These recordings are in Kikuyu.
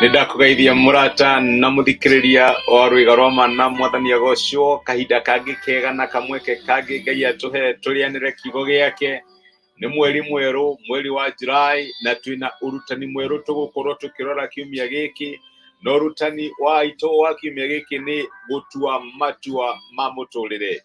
Nĩ ndakũgeithia mũrata na mũthikĩrĩria wa Rwĩga rwa Ma na Mwathani agocwo. Kahinda kangĩ kega na kamweke kangĩ Ngai atũhe tũrĩanĩre kiugo gĩake. Nĩ mweri mwerũ, mweri wa July, na twĩna ũrutani mwerũ tũgũkorwo tũkĩrora kiumia gĩkĩ. Na ũrutani waitũ wa kiumia gĩkĩ nĩ gũtua matua ma mũtũrĩre.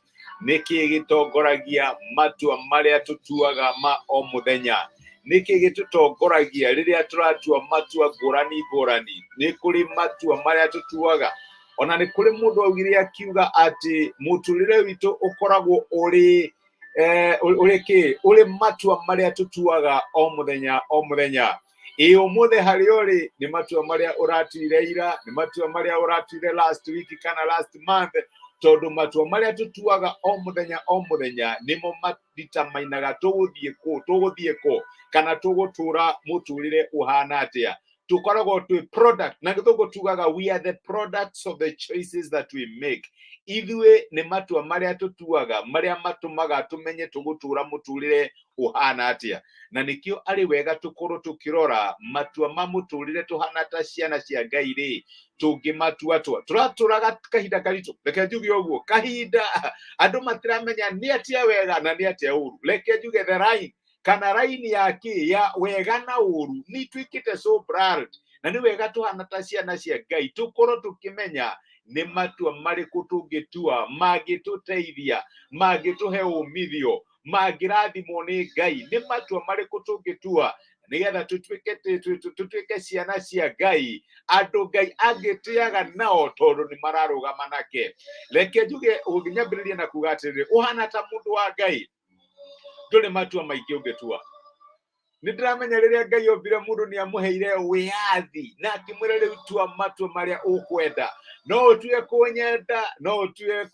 Nĩkĩ gĩtongoragia matua marĩa tũtuaga ma o mũthenya? Nĩkĩ gĩtũtongoragia rĩrĩa tũratua matua ngũrani ngũrani? Nĩ kũrĩ matua marĩa tũtuaga. Ona nĩ kũrĩ mũndũ augire akiuga atĩ mũtũrĩre witũ ũkoragwo ũrĩ ũrĩ kĩ? Ũrĩ matua marĩa tũtuaga o mũthenya o mũthenya. Ĩ ũmũthĩ harĩa ũrĩ nĩ matua marĩa ũratuire ira, nĩ matua marĩa ũratuire last week kana last month, tondũ matua marĩa tũtuaga o mũthenya o mũthenya nĩmo maditamainaga tũgũthiĩ kũ, tũgũthiĩ kũ, kana tũgũtũra mũtũrĩre ũhana atĩa. Tũkoragwo twĩ product, na gĩthũngũ tugaga we are the products of the choices that we make. Ithuĩ nĩ matua marĩa tũtuaga marĩa matũmaga tũmenye tũgũtũra mũtũrĩre ũhana atĩa. Na nĩkĩo arĩ wega tũkorwo tũkĩrora matua ma mũtũrĩre tũhana ta ciana cia Ngai rĩ, tũngĩmatua atĩa. Tũratũraga kahinda karitũ, reke njuge ũguo, kahinda andũ matiramenya nĩ atĩa wega na nĩ atĩa ũru. Reke njuge the line, kana raini ya kĩ ya wega na ũru nĩ ituĩkĩte so blurred. Na nĩ wega tũhana ta ciana cia Ngai tũkorwo tũkĩmenya nĩ matua marĩkũ tũngĩtua mangĩtũteithia, mangĩtũhe umithio, mangĩrathimwo nĩ Ngai. Nĩ matua marĩkũ tũngĩtua nĩgetha tũtuĩke ciana cia Ngai, andũ Ngai angĩtĩaga nao tondũ nĩ mararũgama nake. Reke njuge ũngĩnyambĩrĩria na kuga atĩrĩrĩ, ũhana ta mũndũ wa Ngai, ndũrĩ matua maingĩ ũngĩtua. Nĩ ndĩramenya rĩrĩa Ngai ombire mũndũ nĩ amũheire wĩyathi na akĩmwĩra rĩu tua matua marĩa ũkwenda. No ũtue kũnyenda, no ũtue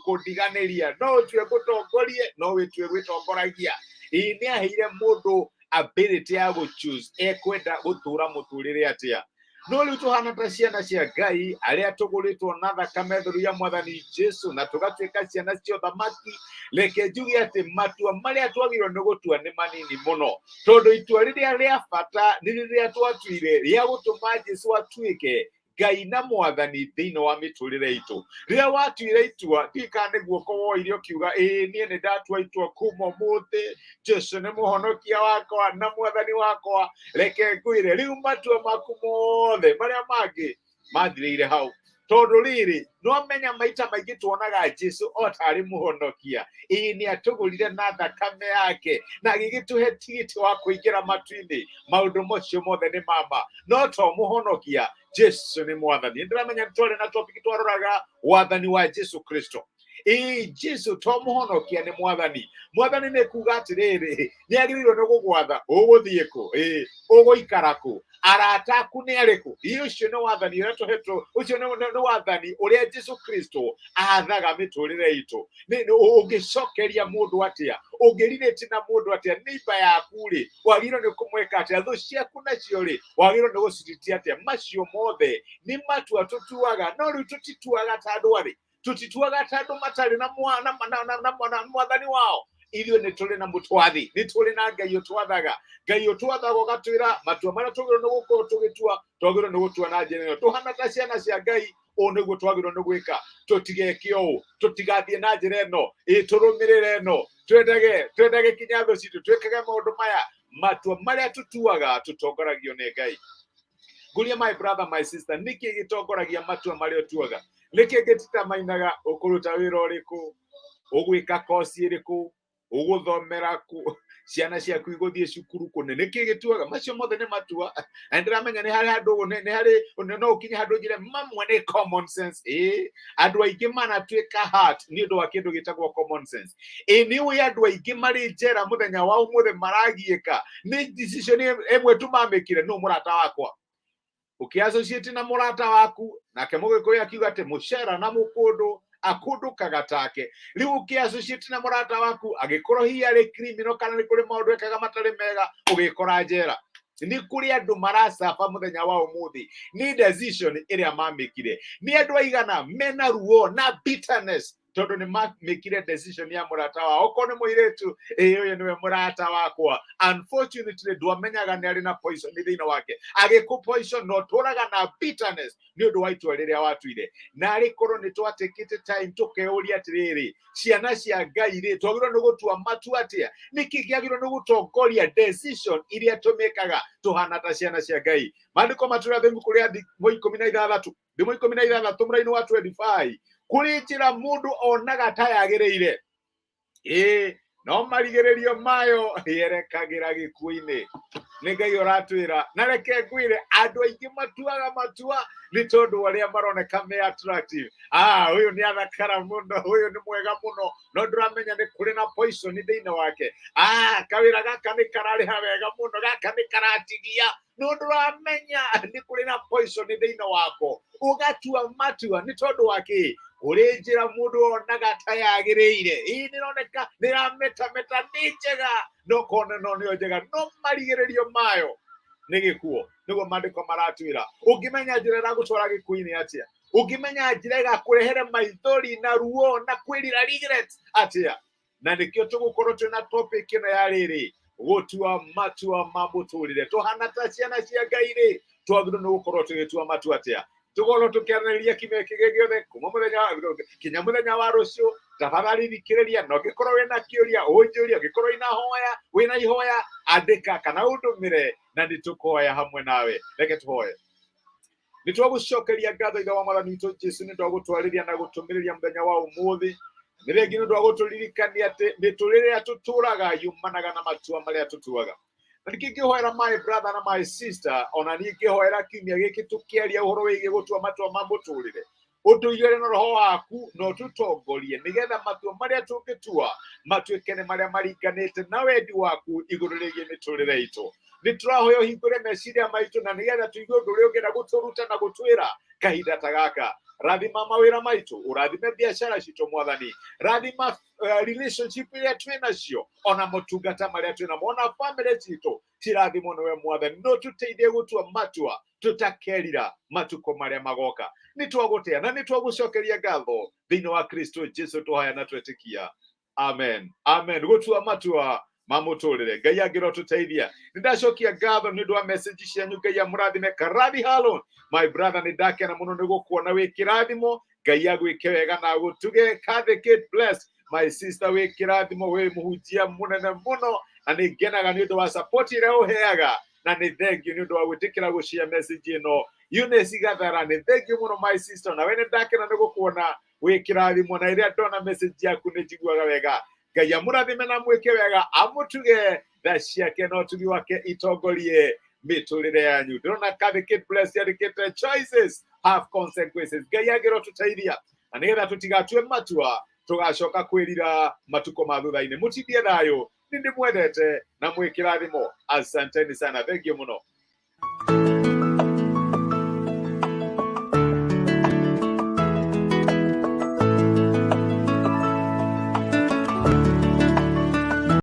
kũndiganĩria, no ũtue gũtongorie, no wĩtue gwĩtongoragia. Ĩĩ nĩ aheire mũndũ ability ya gũ choose ekwenda gũtũra mũtũrĩre atĩa. No rĩu tũhana ta ciana cia Ngai arĩa tũgũrĩtwo na thakame theru ya Mwathani Jesu na tũgatuĩka ciana cia ũthamaki. Reke njuge atĩ matua marĩa twagĩrĩirwo nĩ gũtua nĩ manini mũno, tondũ itua rĩrĩa rĩa bata nĩ rĩrĩa twatuire rĩa gũtũma Jesu atuĩke Ngai na Mwathani thĩinĩ wa mĩtũrĩre itũ. Rĩrĩa watuire itua, ndiũĩ kana nĩ guoko woire ũkiuga ĩĩ niĩ nĩ ndatua itua kuma ũmũthĩ Jesu nĩ mũhonokia wakwa na Mwathani wakwa. Reke ngwĩre rĩu matua maku mothe marĩa mangĩ mathirĩire hau, tondũ rĩrĩ no menya maita maingĩ tuonaga Jesu o tarĩ mũhonokia. Ĩĩ nĩ atũgũrire na thakame yake na agĩgĩtũhe tigiti wa kũingĩra matu-inĩ. Maũndũ macio mothe nĩ mama, no to mũhonokia, Jesu nĩ Mwathani. Nĩ ndĩramenya nĩ twarĩ na topic twaroraga wathani wa Jesu Kristo. Ĩĩ Jesu to mũhonokia, nĩ Mwathani. Mwathani nĩ kuga atĩrĩrĩ, nĩ agĩrĩirwo nĩ gũgwatha ũgũthiĩ kũ, ĩĩ ũgũikara kũ, arata aku nĩ arĩkũ. Ĩĩ ũcio nĩ wathani ũrĩa tũhetwo, ũcio nĩ wathani ũrĩa Jesu Kristo athaga mĩtũrĩre itũ. Ũngĩcokeria mũndũ atĩa, ũngĩrirĩti na mũndũ atĩa, neighbor yaku rĩ wagĩrĩirwo nĩ kũmwĩka atĩa, thũ ciaku nacio rĩ wagĩrĩirwo nĩ gũciritia atĩa. Macio mothe nĩ matua tũtuaga, no rĩu tũtituaga ta andũ arĩ, tũtituaga ta andũ matarĩ na mwathani wao. Ithuĩ nĩ tũrĩ na mũtwathi, nĩ tũrĩ na Ngai ũtwathaga. Ngai ũtwathaga ũgatwĩra matua marĩa twagĩrĩirwo nĩ gũkorwo tũgĩtua, twagĩrĩirwo nĩ gũtua na njĩra ĩno. Tũhana ta ciana cia Ngai, ũũ nĩguo twagĩrĩirwo nĩ gwĩka, tũtigeke ũũ, tũtigathiĩ na njĩra ĩno, ĩ tũrũmĩrĩre ĩno, twendage kinya thũ citũ, twĩkage maũndũ maya. Matua marĩa tũtuaga tũtongoragio nĩ Ngai. Nguria my brother, my sister, nĩkĩ gĩtongoragia matua marĩa ũtuaga? Nĩkĩ gĩtitamainaga ũkũruta wĩra ũrĩkũ, ũgwĩka kosi ĩrĩkũ, ũgũthomera kũ, ciana ciaku igũthiĩ cukuru kũ? Nĩkĩ gĩtuaga? Macio mothe nĩ matua. Na ndĩramenya nĩ harĩ handũ, nĩ harĩ no ũkinye handũ njĩre mamwe nĩ common sense. Ĩĩ andũ aingĩ manatuĩka hurt nĩ ũndũ wa kĩndũ gĩtagwo common sense. Ĩĩ nĩ ũĩ andũ aingĩ marĩ njera mũthenya wa ũmũthĩ maragiĩka nĩ decision ĩmwe tu mamĩkire. No mũrata wakwa ũkĩassociate na mũrata waku nake, mũgĩkũyũ akiuga atĩ mũcera na mũkũndũ akũndũkaga take. Rĩu ũkĩassociate na mũrata waku, agĩkorwo hihi arĩ criminal kana nĩ kũrĩ maũndũ ekaga matarĩ mega, ũgĩkora njera. Nĩ kũrĩ andũ maracaba mũthenya wa ũmũthĩ nĩ decision ĩrĩa mamĩkire. Nĩ andũ aigana mena ruo na bitterness. Tondũ nĩ mamĩkire decision ya mũrata wao, okorwo nĩ mũirĩtu, ĩ ũyũ nĩwe mũrata wakwa. Unfortunately, ndwamenyaga nĩ arĩ na poison thĩinĩ wake, agĩkũ poison no tũraga na bitterness nĩ ũndũ wa itua rĩrĩa watuire. Na arĩ korwo nĩ twatekĩte time tũkeyũria atĩrĩrĩ, ciana cia Ngai rĩ, twagĩrĩirwo nĩ gũtua matua atĩa? Nĩkĩ kĩagĩrĩirwo nĩ gũtongoria decision iria tũmĩkaga tũhana ta ciana cia Ngai? Maandĩko matũra thĩmu kũrĩa thimo 16, thimo 16 mũraini wa 25, kũrĩ njĩra mũndũ onaga ta yagĩrĩire, ĩĩ, no marigĩrĩrio mayo yerekagĩra gĩkuũ-inĩ. Nĩ Ngai ũratwĩra. Na reke ngwĩre, andũ aingĩ matuaga matua nĩ tondũ arĩa maroneka me attractive. Ah, ũyũ nĩ athakara mũno, ũyũ nĩ mwega mũno, no ndũramenya nĩ kũrĩ na poison thĩinĩ wake. Ah, kawĩra gaka nĩ kararĩha wega mũno, gaka nĩ karatigia, no ndũramenya nĩ kũrĩ na poison thĩinĩ wako. Ũgatua matua nĩ tondũ wa kĩ? Kũrĩ njĩra mũndũ onaga ta yagĩrĩire, ĩĩ, nĩroneka nĩrametameta, nĩ njega, no kona no nĩyo njega, no marigĩrĩrio mayo nĩ gĩkuo. Nĩguo maandĩko maratwĩra. Ũngĩmenya njĩra ĩragũtwara gĩkuũ-inĩ atĩa? Ũngĩmenya njĩra ĩgakũrehere maithori na ruo na kwĩrira, regret, atĩa? Na nĩkĩo tũgũkorwo twĩna topic ĩno ya rĩrĩ, gũtua matua ma mũtũrĩre. Tũhana ta ciana cia Ngai rĩ, twagĩrĩirwo nĩ gũkorwo tũgĩtua matua atĩa? Tũgũkorwo tũkĩarĩrĩria kiumia kĩngĩ gĩothe kuma mũthenya kinya mũthenya wa rũciũ. Tafadhali thikĩrĩria, na ũngĩkorwo wĩna kĩũria ũnjũrie, ũngĩkorwo wĩna hoya, wĩna ihoya, andĩka kana ũndũmĩre na nĩ tũkũhoya hamwe nawe. Reke tũhoye. Nĩ twagũcokeria ngatho, Ithe wa Mwathani witũ Jesu, nĩ ũndũ wa gũtwarĩria na gũtũmĩrĩria mũthenya wa ũmũthĩ. Nĩ rĩngĩ nĩ ũndũ wa gũtũririkania atĩ mĩtũrĩre ĩrĩa tũtũraga yumanaga na matua marĩa tũtuaga. Na nĩkĩ ngĩhoera my brother na my sister, ona niĩ ngĩhoera kiumia gĩkĩ tũkĩaria ũhoro wĩgiĩ gũtua matua ma mũtũrĩre, ũtũiyũre na roho waku na ũtũtongorie, nĩgetha matua marĩa tũngĩtua matuĩke nĩ marĩa maringanĩte na wendi waku igũrũ rĩgiĩ mĩtũrĩre itũ. Nĩ tũrahoya ũhingũre meciria maitũ, na nĩgetha tũigue ũndũ ũrĩa ũngĩenda gũtũruta na gũtwĩra kahinda ta gaka. Rathima mawĩra maitũ, ũrathime biacara citũ, Mwathani. Rathima relationship iria twĩ nacio, ona motungata marĩa twĩ namo, ona family citũ cirathimwo nĩwe, Mwathani. No tũteithie gũtua matua tũtakerira matukũ marĩa magoka. Nĩ twagũtĩa na nĩ twagũcokeria ngatho thĩinĩ wa Kristo Jesu tũhaya na twetĩkia, amen, amen. Gũtua matua ma mũtũrĩre, Ngai angĩro tũteithia. Nĩ ndacokia ngatho nĩ ũndũ wa message cianyu. Ngai amũrathime. Karathi Halon, my brother, nĩ ndakena mũno nĩ gũkuona wĩ kĩrathimo. Ngai agwĩke wega na agũtuge. Kathy Kate Bless, my sister, wĩ kĩrathimo, wĩ mũhunjia mũnene mũno, na nĩ ngenaga nĩ ũndũ wa support ĩrĩa ũheaga, na nĩ thengiũ nĩ ũndũ wa gwĩtĩkĩra gũshare message ĩno. Eunice Gathara, nĩ thengiũ mũno, my sister, na we nĩ ndakena nĩ gũkuona wĩ kĩrathimo, na ĩrĩa ndona message yaku nĩ njiguaga wega. Ngai amũrathime na mwĩke wega, amũtuge, tha ciake na ũtugi wake itongorie mĩtũrĩre yanyu. Ndĩrona Kathy Kate Bless yandĩkĩte, "Choices have consequences." Ngai angĩrwo tũteithia, na nĩgetha tũtigatue matua tũgacoka kwĩrira matukũ ma thutha-inĩ. Mũtindie thayũ, nĩ ndĩmwendete na mwĩ kĩrathimo. Asanteni sana, thank you mũno.